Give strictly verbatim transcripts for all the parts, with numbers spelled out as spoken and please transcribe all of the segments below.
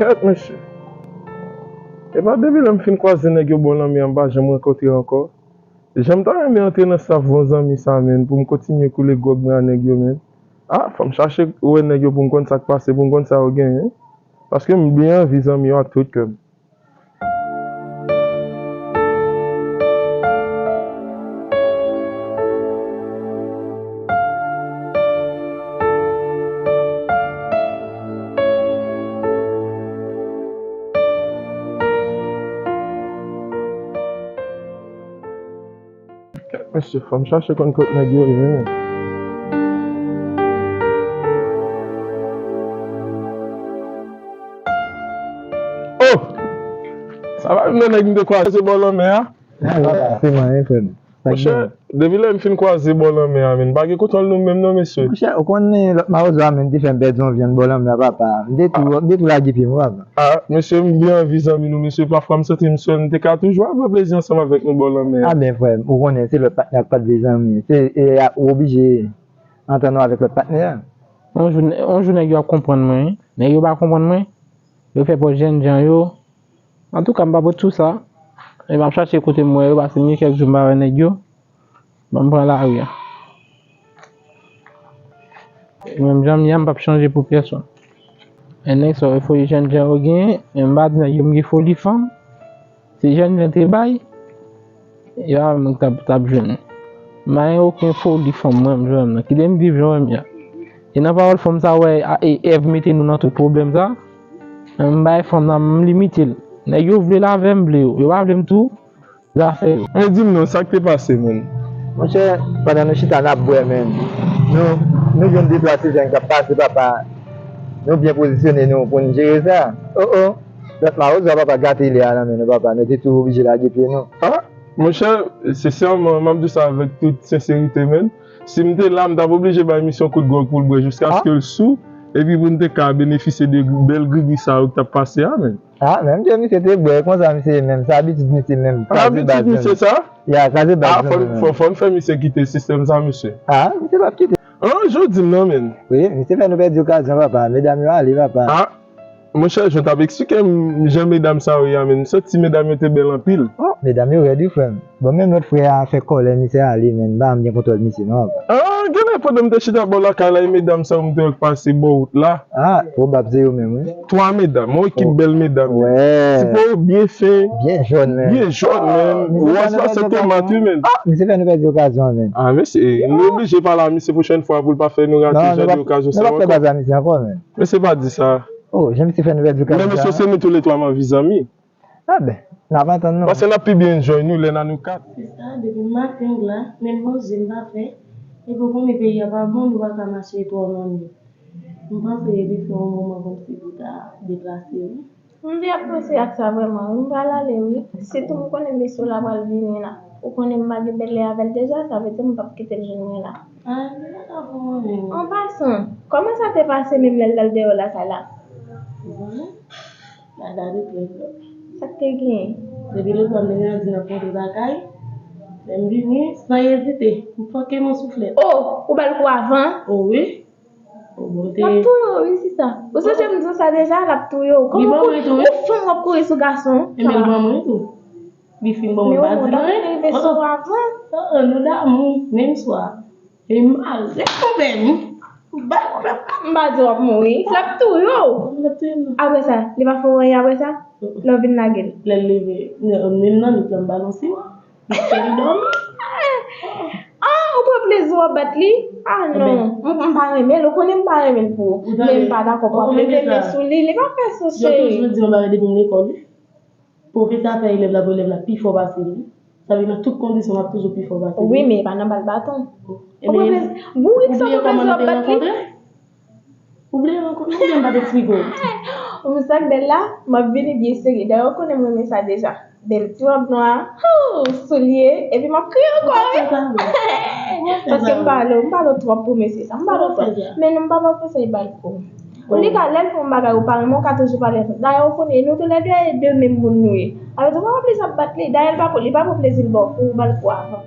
Kèt, mesye. E pa depi lè m fin kwaze nèg yo bò lanmè a, m pa janm rankontre ankò. Jan m ta renmen antre nan staff bon zanmi sa, menn, pou m kontinye koule gwòg mwen a nèg yo, menn. Ah, fò m chache wè nèg yo pou m konn sa k pase, pou m konn sa yo genyen. Paske m byen anvi zanmi yo ak tout kè m. Mesye, fò m chache konn kot nèg yo ye, menn. Oh! Sa pa menm nan nèg m te kwaze bò lanmè a? Ah, se manyen, frè m. Monchè, depi lè m fin kwaze bò lanmè a, menn, pa gen kontwòl nou menm non, mesye. Monchè, ou konnen lòt mawozo a, menn, te fè m pèdi yon vyann bò lanmè a, papa. M te tou, m te tou lage pye m, papa. Ah, mesye, m byen anvi zanmi nou, mesye. Pafwa, m santi m sèl, m te ka toujou ap pran plezi ansanm avèk nou bò lanmè a. Ah, ben, frè m, ou konnen, se lòt patnè ak pa t vle zanmi. Se, e, a, ou oblije antann ou avèk lòt patnè a. On jou, on jou nèg yo ap konprann mwen, wi. Nèg yo pa konprann mwen. Yo fè pòz jènjan yo. Antouka, m pa pot sou sa. E m ap chache kote m wè yo, paske m gen kèk jou m pa wè nèg yo. Ban m pran lari a. Menm jan m ye a, m p ap chanje pou pyès moun. E nèg sa yo, e foli jènjan yo genyen, men m pa di nèg yo m gen foli fanm. Si jènjan te bay, yo a menm k t ap, t ap jwenn. M pa gen okenn foli fanm mwen, m jwenn nan. Kite m viv jan m ye a. E nan pawòl fanm sa, wè, a, e Èv mete nou nan tout pwoblèm sa. M bay fanm nan, m limite l. Nèg yo vle l avè m, vle yo. Yo pa vle m tou, zafè yo. Men di m non, sa k te pase, menn? Monchè, pandan nou chita n ap bwè, menn, nou, nou jwenn de twa sizèn k ap pase, papa. Nou byen pozisyone nou pou n jere sa. Oh, oh. Lòt mawozo a, papa, gate lè a nan men nou, papa. Nou te tou oblije lage pye nou. Ah, monchè, sensèman, m ap di sa avèk tout senserite, menn. Si m te la, m t ap oblije bay misye yon kout gwòg pou l bwè jiskaske l sou, epi pou n te ka benefisye de bèl grigri sa yo k t ap pase a, menn. Ah, menm jan misye te bwè, konsa misye ye menm, sa abitid misye menm, kraze baz mwen. Abitid misye sa? Ya, kraze baz mwen menm. Ah, fò, fò n fè misye kite sistèm sa, mesye. Ah, misye p ap kite. Ah, jan w di m nan, menn. Wi, misye fè nou pèdi okazyon, papa. Medam yo ale, papa. Ah, monchè, jan w t ap eksplike m jan medam sa yo ye a, menn, m santi medam yo te bèl anpil. Oh, medam yo rèd, wi, frè m. Bon, menm lòt frè a fè kòlè misye ale, menn, m pa janm gen kontwòl misye non, papa. Ah, genlè pandan m te chita bò lakay la, e medam sa yo m te wè k pase bò wout la. Ah, pwobab se yo menm, wi. Twa medam, yon ekip bèl medam. Wè. Ti po yo byen fen. Byen jòn, menn. Byen jòn, menn. Wòz la se tomat, wi, menn. Ah, misye fè nou pèdi okazyon an, menn. Ah, mesye, nou oblije pale a misye pwochèn fwa pou l pa fè nou rate jan de okazyon sa yo ankò. Nou p ap fè baz a misye ankò, menn. Mesye pa di sa. Oh, jan misye fè nou pèdi okazyon sa. Men mesye, se nou tou le twa m anvi zanmi. Ah ben, n ap atann nou. Paske n ap pi byen enjoy nou lè n a nou kat. Se sa, depi maten m la, menm manje m pa fè. Epi w konnen peyi a pa bon, nou pa ka mache twò nan li. M panse li fè yon moman kòmsi pou ta deplase, wi. M byen panse ak sa vrèman, wi. M pral ale, wi. Sitou m konnen mesye w la pral vini la. Ou konnen m pa gen bèl lè avè l deja, sa vle di m p ap kite l vin mwen la. Ah, li pa ka pou mwen menm. An pasan, kòman sa te pase menm lè l t al dèyè lakay la? Ou konnen? Bagay de trè trè. Sa k te genyen? Depi lotbò m te gentan di n ap kontre lakay. Lè m vini, san ezite, m fòke m yon souflèt. Oh, ou ba l kou avan? Oh wi. Oh, bon, te. L ap touye w, wi, sista. Ou sonje m di w sa deja, l ap touye w. Kòman pou yon fanm w ap kouri sou gason? E men l ban mwen tou. Li fin ban mwen, m pa di l anyen. Oh, oh, nou damou, menm swa. E m mare konpè m. M pa konpè m. M pa di w ap mouri. L ap touye w. L ap touye m. Apre sa, li pa fè w anyen apre sa? Lè w vin lage l. Lè l leve, menm nan nwit la m pa nan siman. Li fè l dòmi. Ah, ou pran plezi w ap bat li? Ah non, m, m pa renmen l. Ou konnen m pa renmen l pou ou. Men m pa dakò pou w ap leve men sou li. Li pa fè sa, cheri. Yo toujou di yon bagay depi m lekòl, wi. Pwofesè a fè elèv la pou elèv la pi fò pase l, wi. Sa vle di nan tout kondisyon, l ap toujou pi fò pase l. Wi, men e pa nan ba l baton. Ou bliye kòman nou te rankontre? Ou bliye rankontre? Ou bliye m pa t eksplike w? Ou konn sa k bèl la? M ap vini byen serye. Dayè, ou konnen m renmen sa deja. Bèl ti wòb nwa, hoo, soulye, epi m ap kriye ankò, wi. Paske m pale w, m pale w twòp pou mesye sa. M pale w twòp. Men non, m pa ba w konsèy, ba l kou. Antouleka, lè l fè yon bagay ou pa renmen, ou ka toujou pale avè l. Dayè, ou konnen, nou toulède e de menm moun nou ye. Alò, ou pa oblije ap bat li. Dayè, li pa pou, li pa pou plezi l ba w pou ou ba l kou avan.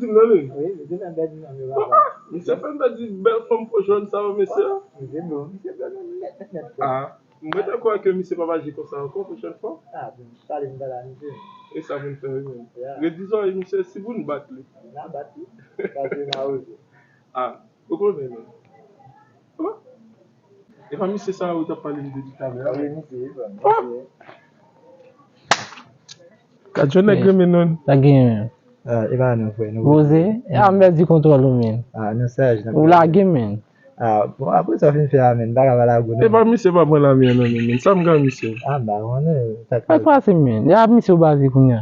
Di m nan li. Wi, misye fè m pèdi zanmi yo, papa. Misye fè m pèdi bèl fanm po jòn sa yo, mesye. Misye bon, misye bon, nèt, nèt, nèt. Ah, mwen te kwè ke misye p ap aji konsa ankò pwochèn fwa. Ah, bon, pale m pale a misye. E sa pou n fè, wi, men. Ret di zòrèy misye si pou n bat li. N a bat li. Pase n a oze. Ah, ou konnen, men. Oh. E pa misye sa ou t ap pale m de li talè a? Wi, misye, wi, misye. Gad yon nèg renmen nou. Sa gen menm? Ah, e pa nou, frè, nou. Poze? Ah, m pèdi kontwòl ou, men. Ah, nou saj, nou. Ou lage, men. Ah, bon, apre sa w fin fè a, men, m pa ka pa lage w, non. E pa misye pa pran lame a nan men, men. Sa m ka misye? Ah, m pa konnen, sa k pase, men. E a misye w baze kounye a.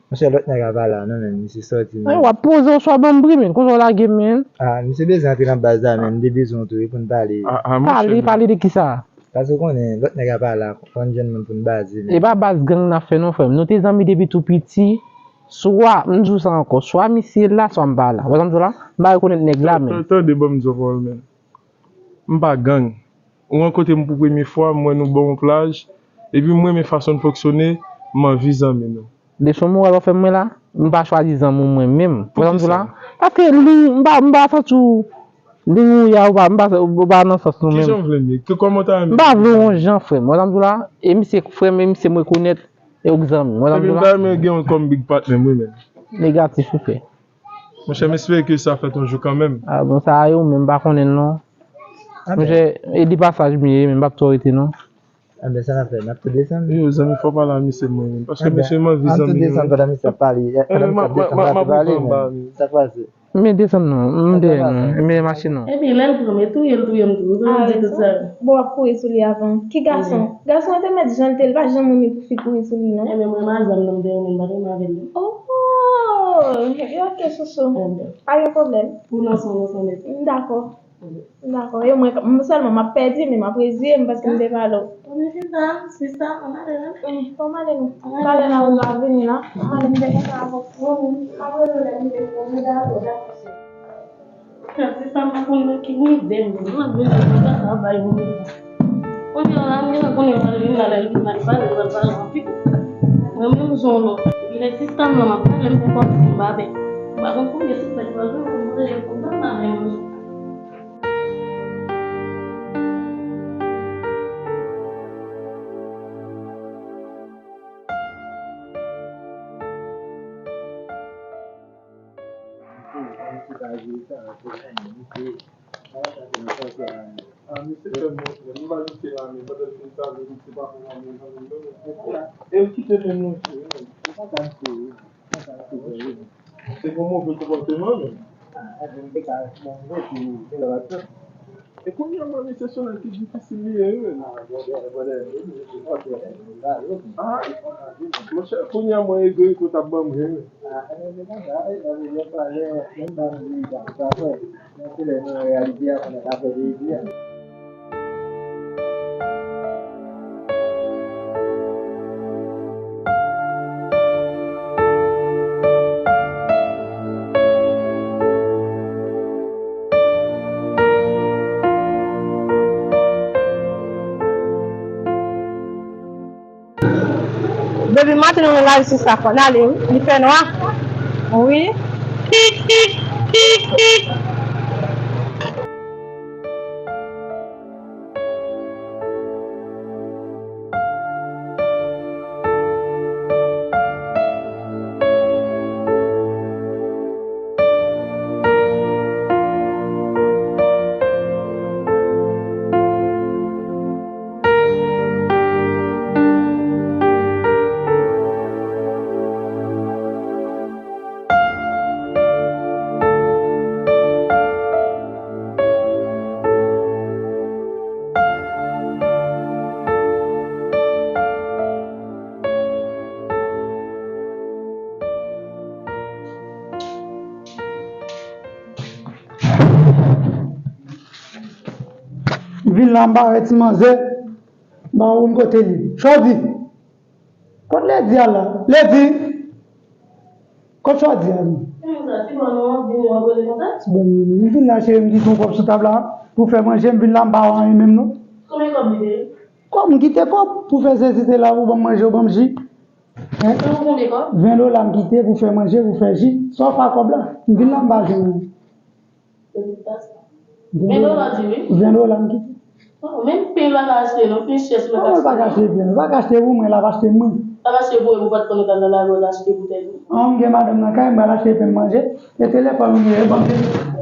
Monchè, lòt nèg a pa la, non, men. Misye sòti, men. Ay, w ap poze w swa ban m bri, men. Konsa w lage, men. Ah, misye bezwen antre nan baz la, men. M te bezwen w tou, wi, pou n pale. Ah, ah, monchè, pale, men. Pale de kisa? Paske w konnen, lòt nèg a pa la, fò n jwenn moun pou n baze, men. E pa baz gang n ap fè non, frè m. Nou te zanmi depi tou piti. Swa, m di w sa ankò, swa misye la, swa m pa la. Ou wè sa m di w la? M pa rekonèt nèg la, men. Tande, ban m di w pawòl, men. M pa gang. Ou rankontre m pou premye fwa, m wè nou bò yon plaj, epi m renmen fason n fonksyone, m anvi zanmi nou. De son moral w ap fè m wè la, m pa chwazi zanmi w mwen menm. Ou wè sa m di w la? Paske li, m pa, m pa santi w, li ou ya, ou pa, m pa, ou pa nan sans nou menm. Kijan w vle m ye? Ke kòman w ta renmen? M pa vle w yon jan, frè m. Ou wè sa m di w la? E misye frè m, e misye m rekonèt, e ou k zanmi m. Ou wè sa m di w la? Epi m ta renmen gen w kòm big partner m, wi, men. Negatif, wi, frè. Monchè, m espere ke sa fèt yon jou kanmenm. Ah, bon, sa a yo, men m pa konnen l non. Ah, ben. Monchè, e de pasaj m ye, men m p ap twò rete non. Ah, ben, sa n ap fè, n ap tou desann. Yo, zanmi, fò pale a misye mwen menm. Paske misye m anvi zanmi nou. An tou desann pandan misye ap pale. Pandan misye ap desann, n ap pale, men. Sa k pase? Men desann non, m dèyè nou, men mache non. Epi lè l pran m, e touye l touye m tou, wi, pou l di tout sa. Bon, w ap kouri sou li avan. Ki gason? Gason an te mèt jan l te, l pa janm renmen pou fi kouri sou li, non. Ebyen, mwen, mazam nan, m te renmen, m pa t renmen avè l, non. Oh! Ebyen, oke, chouchou. Pa gen pwoblèm. Pou nan son, nan son nèt. M dakò. M dakò. E mwen, m sèlman, m ap pèdi, men m ap reziye m paske m te pale w. Ebyen, sista, sista, ann ale, wi. Ann ale, non. Talè la, ou va vini la. Ann ale, m te kontan avè w. M ap rele w lè m te fini, dakò, dakò, cheri. Kati sa m pa konn nan ki mizè m ye. Mwen menm mwen pa ka bay moun. Kounye a la m gentan konnen pral vin la, lè l vin la, li pale, l pral pale anpil. Mwen menm jan w non. Epi lè sista m nan m ap pale, m fè kòmsi m pa pè. M pa konn konbyen sista ki pral vin pou m pale, pou m pa pale yon jou. Ah, misye fè m montre. M pa misye la, men pandan l fin pale, misye pa fè m anyen, zanmi m, non, men. E l kite men nou jwe, men. Se pa sa misye ye, se pa sa misye ye. Se pou move konpòteman, men. Ah, enben, m te ka, bon, m rete, m te la, la, E kounye a, mwen, mesye, se yon nèg ki difisil li ye, wi. Ah, monchè, kounye a, mwen, egre, wi, kote ap ban m ri, wi. Depi maten nou nan lari sou sa fò n ale wi, li fè nwa. Wi. M vin la, m pa wè ti manzè. M pa wè m kote li. Chòdi! Kot Ledi a la? Ledi! Kot Chòdi a, non? Ti moun sa, ti bò nou an, vin nou an koze konsa? Ti bò nou, m vin la, cheri, m kite yon kòb sou tab la pou fè manje, m vin la, m pa wè anyen menm, non. Konbyen kòb li te ye? Kòb, m kite kòb pou fè sezite la, pou ban m manje, ou ban m ji. Hein? Ou konbyen kòb? Ven dola m kite pou fè manje, pou fè ji. Sa w fè ak kòb la? M vin la, m pa jwenn. Ven dola di wi. Ven dola m kite. Oh, menm pen pa ka achte non, pen chè sou lòt. Ou pa ka achte pen, ou pa ka achte pou mwen, l ap achte mwen. L ap achte pou ou, ou pa t konn ou t al nan lari, ou t achte pou tèt ou. An, m gen madanm nan kay, m pral achte pen manje. E telefòn ou gen, e ban m telefòn.